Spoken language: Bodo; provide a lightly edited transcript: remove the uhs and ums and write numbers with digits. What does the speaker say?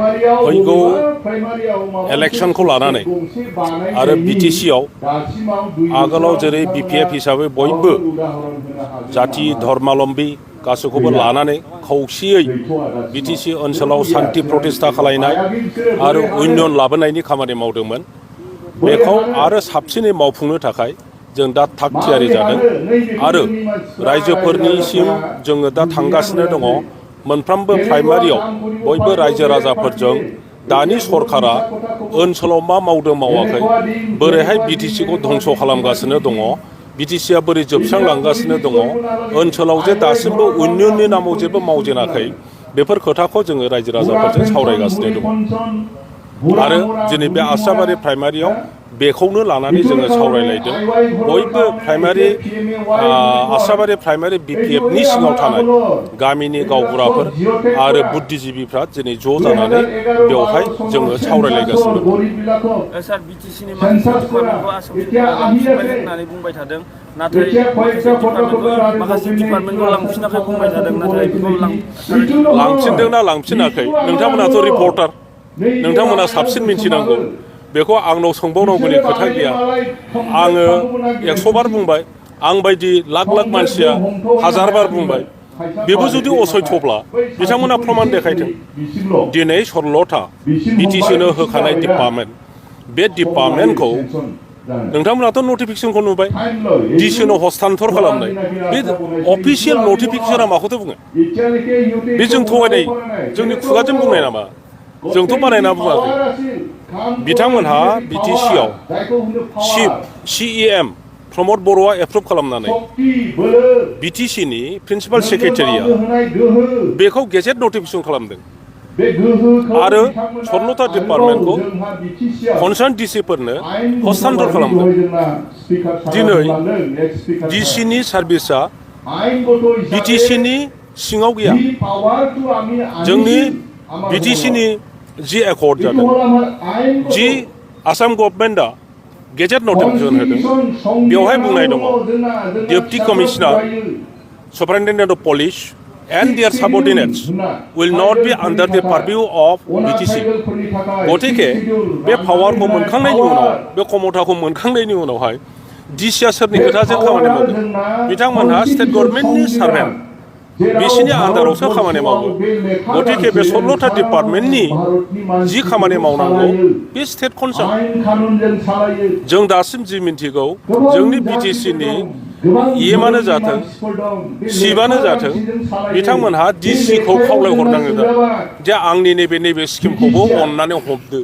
फैगौ इलेक्शनखौ लानानै आरो बिटिसिआव आगोलाव जेरै बिपिएफ हिसाबै बयबो जाति धर्मालम्बी गासैखौबो लानानै खौसेयै बिटिसि ओनसोलाव सान्थि प्रतिष्ठा खालामनाय आरो इउनियन लाबोनायनि खामानि मावदोंमोन। बेखौ आरो साबसिनै मावफुंनो थाखाय जों दा थाग थियारि जादों आरो रायजोफोरनिसिम जोङो दा थांगासिनो दङ। मोनफ्रोमबो प्राइमारियाव बयबो रायजो राजाफोरजों दानि सरकारा ओनसोलाव मा मावदों मावाखै, बोरैहाय बिटिसिखौ धंस खालामगासिनो दङ, बिटिसिआ बोरै जोबस्रांलांगासिनो दङ, ओनसोलाव जे दासिमबो इउनियननि नामाव जेबो मावजेनाखै, बेफोर खोथाखौ जोङो रायजो राजाफोरजों सावरायगासिनो दङ। आरो दिनै बे आस्राबारि प्राइमारियाव बेखौनो लानानै जोङो सावरायलायदों। बयबो प्राइमारि आस्राबारि प्राइमारि बिपिएफनि सिङाव थानाय गामिनि गावबुराफोर आरो बुद्धिजीबिफ्रा दिनै ज' जानानै बेवहाय जोङो सावरायलायगासिनो दं। सार बिटिसिनि माखासे डिपार्टमेन्टखौ आसाम सरकारा लांफिनबाय होननानै बुंबाय थादों, नाथाय माखासे डिपार्टमेन्टखौ लांफिनाखै बुंबाय थादों, नाथाय बेखौ लांफिनदोंना लांफिनाखै नोंथांमोनाथ' रिपर्टार, नोंथांमोना साबसिन मिन्थिनांगौ। बेखौ आंनाव सोंबावनांगौनि खोथा गैया। आङो 100 बार बुंबाय, आं बायदि लाख लाख मानसिया 1000 बार बुंबाय। बेबो जुदि असयथ'ब्ला बिथांमोना प्रमाण देखायथों। दिनै 16था बिटिसिनो होखानाय डिपार्टमेन्ट, बे डिपार्टमेन्टखौ नोंथांमोनाथ' नटिफिकेसनखौ नुबाय, डिसिनो हस्तान्तर खालामनाय। बे अफिसियेल नटिफिकेसना माखौथो बुङो? बे जों थगायनाय, जोंनि खुगाजों बुंनाय नामा? जोंथ' बानायना बुङाखै। बिथांमोनहा बिटिसिआव चिफ CEM प्रमद बर'आ एप्रुभ खालामनानै बिटिसिनि प्रिन्सिपाल सेक्रेटारिया बेखौ गेजेट नटिफिकेसन खालामदों आरो 16था डिपार्टमेन्टखौ कनसार्न डिसिफोरनो हस्तान्तर खालामदों। दिनै डिसिनि सार्भिसा बिटिसिनि सिङाव गैया। जोंनि बिटिसिनि जि एकर्ड जादों, जि आसाम गभर्नमेन्टआ गेजेट नटिफिकेसन होदों, बेवहाय बुंनाय दङ deputy commissioner, superintendent of police and their subordinates will not be under the purview of BTC. गतिके बे पावारखौ मोनखांनायनि उनाव, बे क्षमताखौ मोनखांनायनि उनावहाय डिसिआ सोरनि खोथाजों खामानि मावगोन? बिथांमोनहा स्टेट गभर्नमेन्टनि सार्भेन्ट, बिसिनि आन्दारावसो खामानि मावो। गतिके बे 16था डिपार्टमेन्टनि जि खामानि मावनांगौ बे स्टेट कनसार्न। जों दासिम जि मिन्थिगौ, जोंनि बिटिसिनि इएमआनो जाथों, चिफआनो जाथों, बिथांमोनहा डिसिखौ खावलायहरनांगोन जे आंनि नैबे स्किमखौबो अननानै हमदो।